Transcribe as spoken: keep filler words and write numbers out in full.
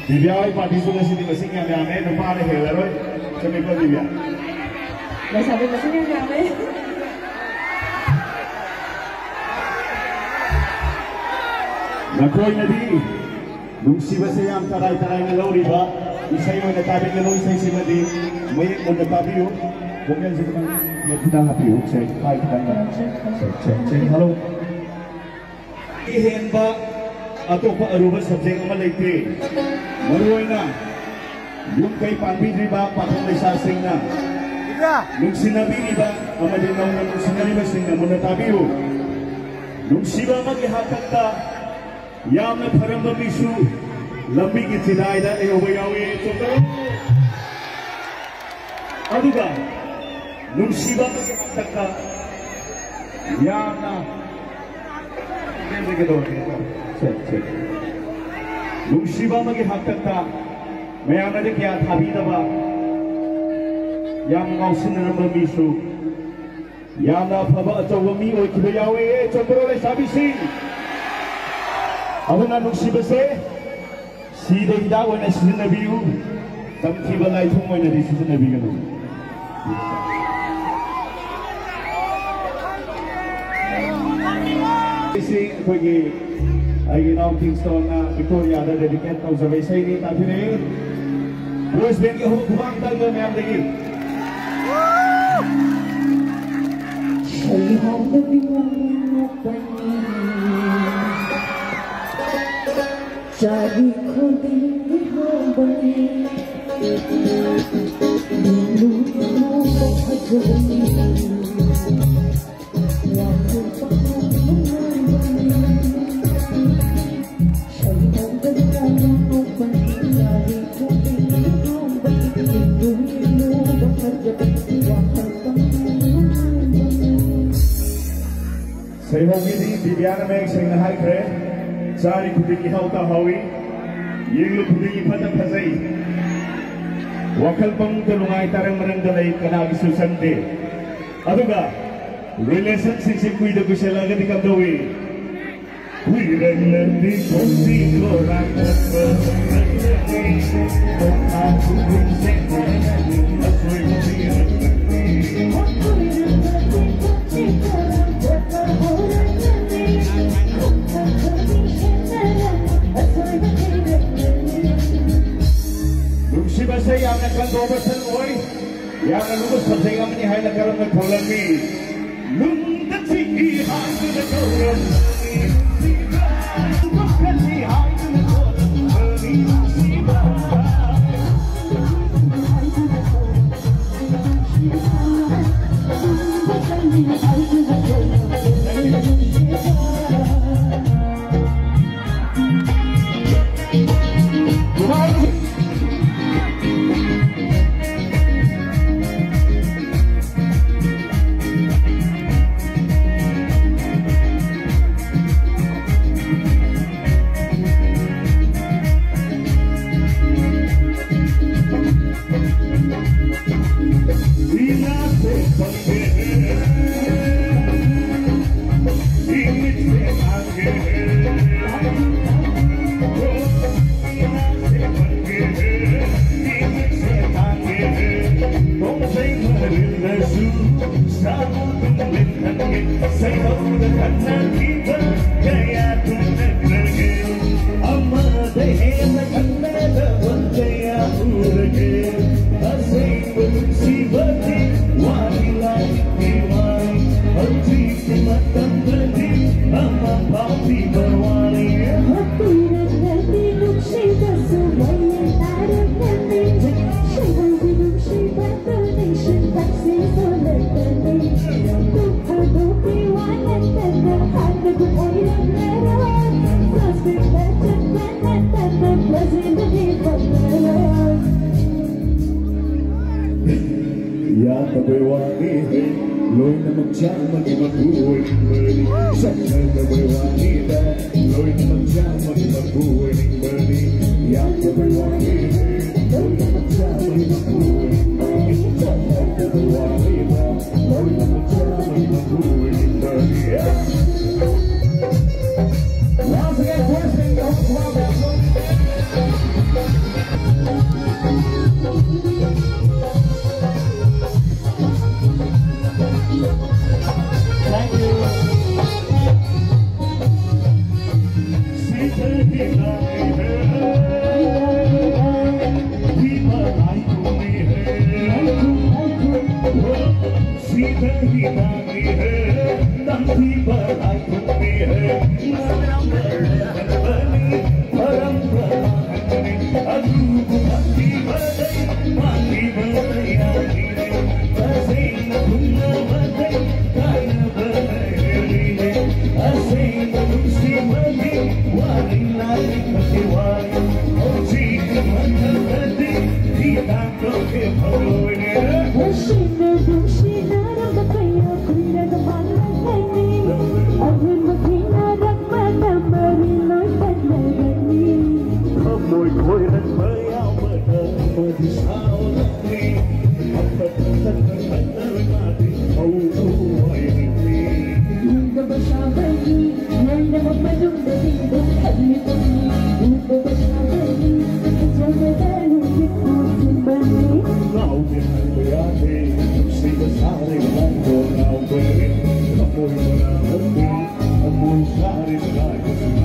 ꯗꯤꯕ꯭ꯌꯥ ꯍꯣꯏ ꯄꯥꯔꯇꯤꯁꯨ ꯉꯁꯤꯗꯤ ꯃꯁꯤꯡ ꯌꯥꯝ ꯌꯥꯝꯃꯦ, ꯅꯨꯄꯥꯅ ꯍꯦꯜꯂꯔꯣꯏ꯫ ꯆꯨꯝꯃꯤꯀꯣ ꯗꯤꯕ꯭ꯌꯥ? ꯂꯩꯁꯥꯕꯤ ꯃꯁꯤꯡ ꯌꯥꯝ ꯌꯥꯝꯃꯦ꯫ ꯅꯈꯣꯏꯅꯗꯤ ꯅꯨꯡꯁꯤꯕꯁꯦ ꯌꯥꯝ ꯇꯔꯥꯏ ꯇꯔꯥꯏꯅ ꯂꯧꯔꯤꯕ ꯏꯁꯩ ꯑꯣꯏꯅ ꯇꯥꯕꯤꯒꯅꯨ꯫ ꯏꯁꯩꯁꯤꯃꯗꯤ ꯃꯌꯦꯛ ꯃꯨꯟꯅ ꯇꯥꯕꯤꯌꯨ꯫ ꯚꯣꯀꯦꯜꯁꯤ ꯈꯤꯇꯪ ꯅꯦꯝꯊꯅ ꯍꯥꯞꯄꯤꯌꯨ꯫ ꯆꯦꯛ, ꯍꯥꯏ ꯈꯤꯇꯪ꯫ Check, check, check. ꯍꯜꯂꯣ꯫ ꯍꯦꯟꯕ ꯑꯇꯣꯞꯄ ꯑꯔꯨꯕ ꯁꯕꯖꯦꯛ ꯑꯃ ꯂꯩꯇꯦ꯫ ꯃꯔꯨꯑꯣꯏꯅ ꯌꯨꯝ ꯀꯩ ꯄꯥꯟꯕꯤꯗ꯭ꯔꯤꯕ ꯄꯥꯈꯪ ꯂꯩꯁꯥꯁꯤꯡꯅ, ꯅꯨꯡꯁꯤꯅꯕꯤꯔꯤꯕ ꯑꯃꯗꯤ ꯅꯧꯅ ꯅꯨꯡꯁꯤꯅꯔꯤꯕꯁꯤꯡꯅ ꯃꯨꯟꯅ ꯇꯥꯕꯤꯌꯨ꯫ ꯅꯨꯡꯁꯤꯕ ꯑꯃꯒꯤ ꯍꯥꯛꯇꯛꯇ ꯌꯥꯝꯅ ꯐꯔꯝꯕ ꯃꯤꯁꯨ ꯂꯝꯕꯤꯒꯤ ꯆꯤꯗꯥꯏꯗ ꯂꯩꯍꯧꯕ ꯌꯥꯎꯏ꯫ ꯆꯨꯝꯕ꯭ꯔꯣ? ꯑꯗꯨꯒ ꯅꯨꯡꯁꯤꯕ ꯑꯃꯒꯤ ꯍꯥꯛꯇꯛꯇ ꯌꯥꯝꯅ ꯁꯦ, ꯁꯦ꯫ ꯅꯨꯡꯁꯤꯕ ꯑꯃꯒꯤ ꯍꯥꯛꯇꯛꯇ ꯃꯌꯥꯝꯅꯗꯤ ꯀꯌꯥ ꯊꯥꯕꯤꯗꯕ, ꯌꯥꯝ ꯉꯥꯎꯁꯤꯟꯅꯔꯝꯕ ꯃꯤꯁꯨ ꯌꯥꯝꯅ ꯑꯐꯕ ꯑꯆꯧꯕ ꯃꯤ ꯑꯣꯏꯈꯤꯕ ꯌꯥꯎꯋꯦ꯫ ꯆꯨꯝꯕ꯭ꯔꯣ ꯂꯩꯁꯥꯕꯤꯁꯤꯡ? ꯑꯗꯨꯅ ꯅꯨꯡꯁꯤꯕꯁꯦ ꯁꯤꯗ ꯍꯤꯗꯥꯛ ꯑꯣꯏꯅ ꯁꯤꯖꯤꯟꯅꯕꯤꯌꯨ, ꯇꯝꯈꯤꯕ ꯂꯥꯏꯊꯨꯝ ꯑꯣꯏꯅꯗꯤ ꯁꯤꯖꯤꯟꯅꯕꯤꯒꯅꯨ꯫ ꯁꯤ ꯑꯩꯈꯣꯏꯒꯤ, ꯑꯩꯒꯤ ꯏꯅꯥꯎ ꯀꯤꯡꯁꯇꯣꯟꯅ ꯚꯤꯛꯇꯣꯔꯤꯌꯥꯗ ꯗꯦꯗꯤꯀꯦꯠ ꯇꯧꯖꯕ ꯏꯁꯩꯅꯤ꯫ ꯇꯥꯕꯤꯔꯛꯑꯦ꯫ ꯕꯣꯏꯁ ꯕꯦꯟꯒꯤ ꯑꯍꯨꯝ ꯈꯨꯃꯥꯡ ꯇꯥꯡꯕ ꯃꯌꯥꯝꯗꯒꯤ꯫ ꯁꯩꯍꯧꯗꯕꯤ ꯃꯃꯤꯡ ꯅꯣꯛꯄꯅꯤ꯫ ꯆꯥꯔꯤ ꯈꯨꯗꯤꯡꯒꯤ ꯍꯧꯕꯅꯤ꯫ ꯅꯨꯡ ꯅꯨꯡ ꯐꯖꯕꯅꯤ꯫ ꯁꯩꯍꯧꯒꯤꯗꯤ ꯗꯤꯕ꯭ꯌꯥꯅ ꯃꯌꯦꯛ ꯁꯦꯡꯅ ꯍꯥꯏꯈ꯭ꯔꯦ꯫ ꯆꯥꯔꯤ ꯈꯨꯗꯤꯡ ꯏꯍꯥꯎ ꯇꯥꯍꯥꯎꯏ, ꯌꯦꯡꯂꯨ ꯈꯨꯗꯤꯡ ꯏꯐꯗ ꯐꯖꯩ꯫ ꯋꯥꯈꯜ ꯄꯪꯗ ꯅꯨꯡꯉꯥꯏ, ꯇꯔꯪ ꯃꯔꯪꯗ ꯂꯩ, ꯀꯅꯥꯒꯤꯁꯨ ꯁꯪꯗꯦ꯫ ꯑꯗꯨꯒ ꯔꯤꯂꯦꯁꯟꯁꯤꯞꯁꯤ ꯀꯨꯏꯗ ꯀꯨꯏꯁꯜꯂꯛꯑꯒꯗꯤ ꯀꯝꯗꯧꯏ? ꯀꯨꯏꯔꯛꯂꯗꯤ ꯈꯣꯡꯕꯤ ꯈꯣꯏꯔꯥꯡ ꯆꯠꯄ ꯀꯟꯇ꯭ꯔꯣꯚꯔꯁꯤꯌꯦꯜ ꯑꯣꯏ꯫ ꯌꯥꯝꯅ ꯂꯨꯕ ꯁꯕꯖꯦꯛ ꯑꯃꯅꯤ ꯍꯥꯏꯅ ꯀꯔꯝꯅ ꯊꯣꯜꯂꯝꯃꯤ? ꯅꯨꯡꯗ ꯆꯤꯛꯏ ꯍꯥꯏꯗꯨꯅ ꯀꯧꯔꯝꯃꯤ꯫ ꯅꯨꯡꯁꯤꯕ ꯀꯜꯂꯤ ꯍꯥꯏꯗꯨꯅ ꯊꯣꯜꯂꯝꯃꯤ꯫ ꯅꯨꯡꯁꯤꯕ꯫ ꯌꯥꯗꯕꯩ ꯋꯥꯅꯤ, ꯂꯣꯏꯅꯃꯛ ꯆꯥꯝꯃꯒꯤ ꯃꯄꯨ ꯑꯣꯏꯅꯤꯡꯕꯅꯤ꯫ ꯆꯠꯅꯗꯕꯩ ꯋꯥꯅꯤꯗ, ꯂꯣꯏꯅꯃꯛ ꯆꯥꯝꯃꯒꯤ ꯃꯄꯨ ꯑꯣꯏꯅꯤꯡꯕꯅꯤ꯫ ꯌꯥꯗꯕꯩ ꯋꯥꯅꯤ, ꯂꯣꯏꯅꯃꯛ ꯆꯥꯝꯃꯒꯤ ꯃꯄꯨ ꯑꯣꯏꯅꯤꯡꯕꯅꯤ꯫ ꯆꯠꯅꯗꯕꯩ ꯋꯥꯅꯤꯗ, ꯂꯣꯏꯅꯃꯛ ꯆꯥꯝꯃꯒꯤ ꯃꯄꯨ ꯑꯣꯏꯅꯤꯡꯕꯅꯤ꯫ Once again, first thing, the whole club is Thank you. ꯀꯣꯏꯔꯛꯄ ꯌꯥꯎꯕꯗ ꯑꯃꯗꯤ ꯁꯥꯎꯔꯛꯂꯤ꯫ ꯑꯃꯠꯇ ꯈꯟꯅꯔꯒꯗꯤ ꯍꯧꯕ ꯑꯣꯏꯔꯛꯂꯤ꯫ ꯎꯗꯕ ꯁꯥꯕꯒꯤ ꯂꯩꯔꯕ ꯃꯅꯨꯡꯗꯗꯤ ꯑꯗꯨꯝ ꯈꯜꯂꯤꯕꯅꯤ꯫ ꯎꯗꯕ ꯁꯥꯕꯒꯤ ꯐꯖꯕꯗ ꯅꯨꯃꯤꯠ ꯎꯁꯤꯟꯕꯅꯤ꯫ ꯉꯥꯎꯗꯦ ꯍꯥꯏꯕ ꯌꯥꯗꯦ, ꯅꯨꯡꯁꯤꯕ ꯁꯥꯔꯦ ꯂꯥꯏꯗꯣ ꯉꯥꯎꯈ꯭ꯔꯦ꯫ ꯊꯃꯣꯏ ꯃꯅꯥ ꯅꯠꯇꯦ, ꯊꯃꯣꯏ ꯁꯥꯔꯦ ꯂꯥꯏꯗꯣ